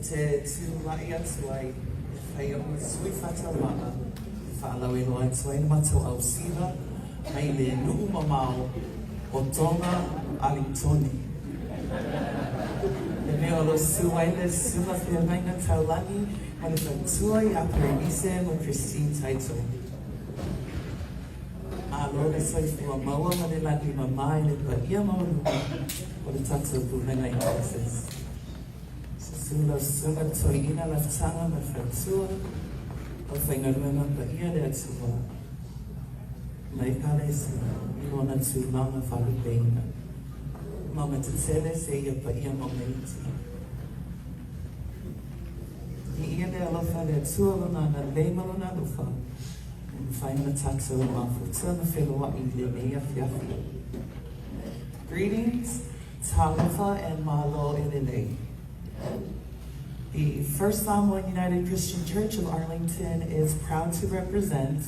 te tūlaʻi atu ai e fai iaʻu ma sui faatauvaa e faalauiloa atu ai le matou ausiva mai le nuu mamao o Tonga Alitoni. Le mea o lo o susu ai le Susuga Feagaiga Taulagi ma le Faletua ia Perenise ma Christine Taito. Malo le soifua maua ma le lagi mama i le paia maualuga o le tatou Pulega i Texas. Susu lau susuga Toeaina Lafutaga ma le faletua, aufaigaluega paia le Atua ma Ekalesia i lona tulaga faalupeina. Mama tetele seia paia mauga-iti. Viia le alofa le Atua lona agalelei ma lona alofa ua mafai ona tatou mafuta ma feloa'i i lenei afiafi. Greetings, talofa and malo e lelei. The First Samoan United Christian Church of Arlington is proud to represent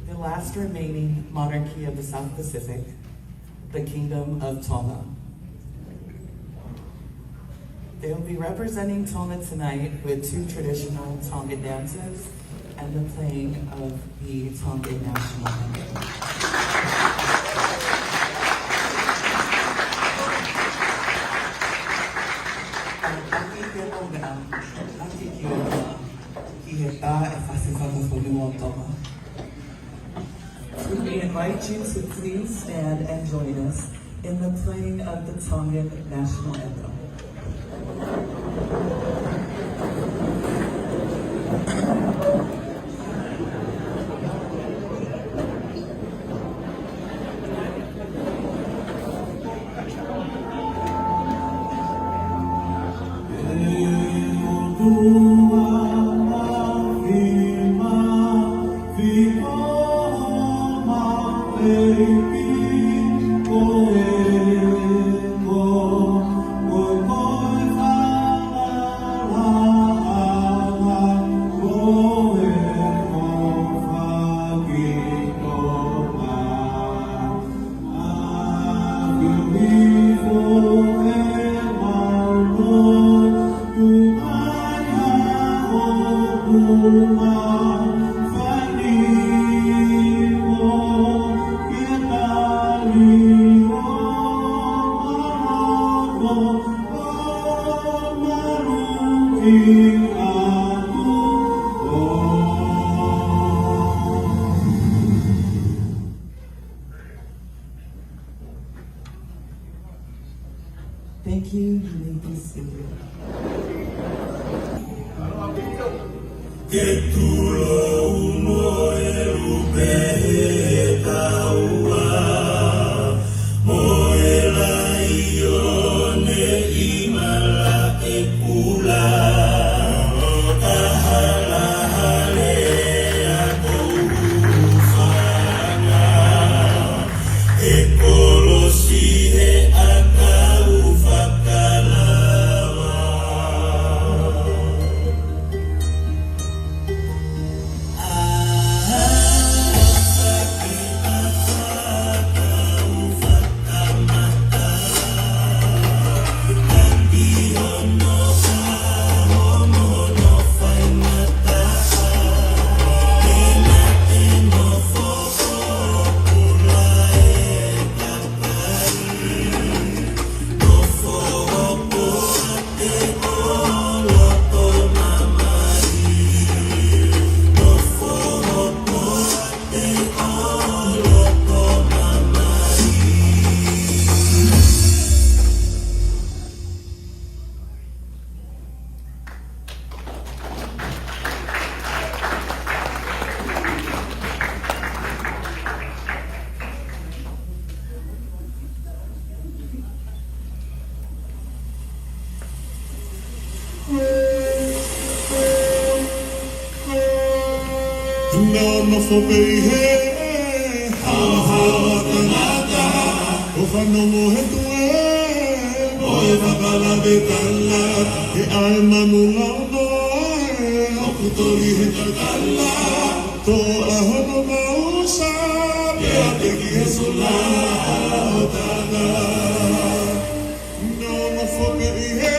the last remaining monarchy of the South Pacific, the Kingdom of Tonga. They will be representing Tonga tonight with two traditional Tongan dances and the playing of the Tongan national anthem. Aki ke mea, aki ki o mea, ki he tā e whasi whakawhanua o Tonga. Could we invite you to please stand and join us in the playing of the Tongan national anthem. Thank you. You may be seated. Ke tulou mo e lupe he taua Mo e lai o ne i mala e kula Ka hala hale a kou fanga E kolosi he akau whakalawa. Nofo pei he hao tangata O whanongo he tue Mo e whakalawe tala He ae manu laono e O kutori he tatala To ahono mausa Pe a te ki he sola o tana Nofo pei he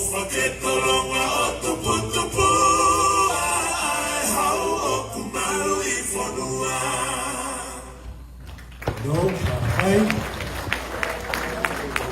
Whaketolonga o tuputupu ai hau o kumalu i whanua. No, ai.